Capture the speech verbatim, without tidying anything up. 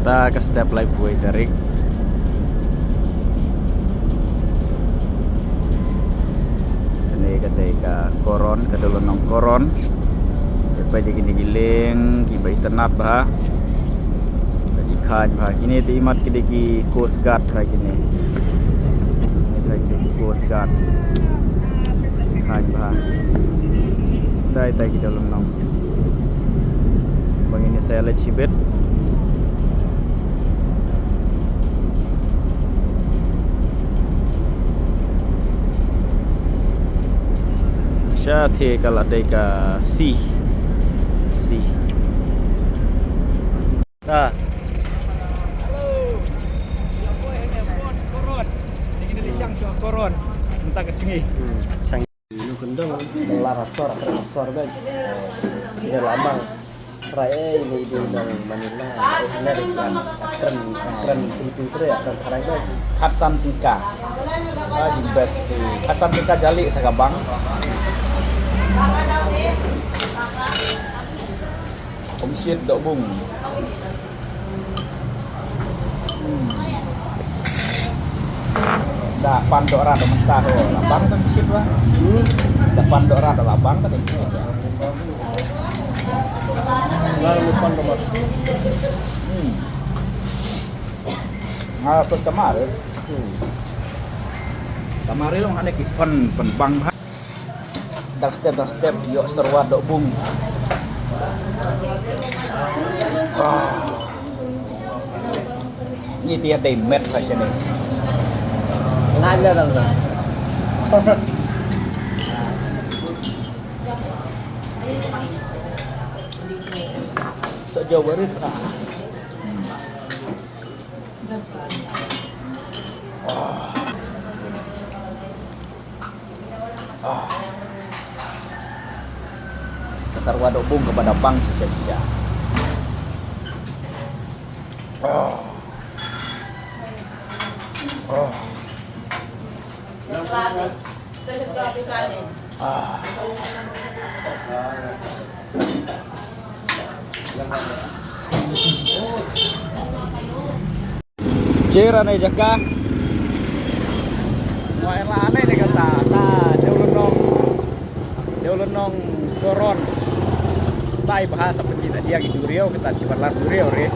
Ta ka step laiphew tarik. Kane ka dei ka Koron, ka Dewlynnong Koron. Te peit ïa kine ki lieng kiba itynnad bha. Peit ki khaiñ bha. Kine te imat ki dei ki Coast Guard ha kine. Kine te ki dei ki Coast Guard. Khaiñ bha. Tai tai ki Dewlynnong. Ba ngin ïa sa leit shibit. Sha te ka la dei ka C. C. Ta. Hello. Ïa poi ha Koron. Ngi dei shang sha Koron. Mynta ka sngi. Hmm, shang. Ino kendong. Lar asor, kren asor bad. Ïa lamang. Trai eh, ini di nong Manila. Eh, ini di kan. Kren, kren pintu trai, kren trai bad. Khatsan tingka. Ah, di best. Khatsan tingka jali sa ka bang. Kumsiet dohbung. Hmm. Da pan doh ra da mynta ho. La bang kan kumsiet ba. Hmm. Da pan doh ra da la bang kan kumsiet ba. Lah, lu pan doh. Hmm. Nga pun kamar. Hmm. Kamar long ane ki pan, pan bang. Dang step, dang step, ïoh serwa dohbung. Ah. Ni te ïa dei met lah sini. Sengaja dang dang. Sok jauh barit. Ah. Ah. Ka serwa dohbung kaba da bang shisha shisha. Ah. Ah. Ah. Cheer ane jaka. Wa ela ane ne kata ta Dewlynnong. Dewlynnong Koron. Stai bahasa penjina dia ki duriau kita kibar lar duriau re.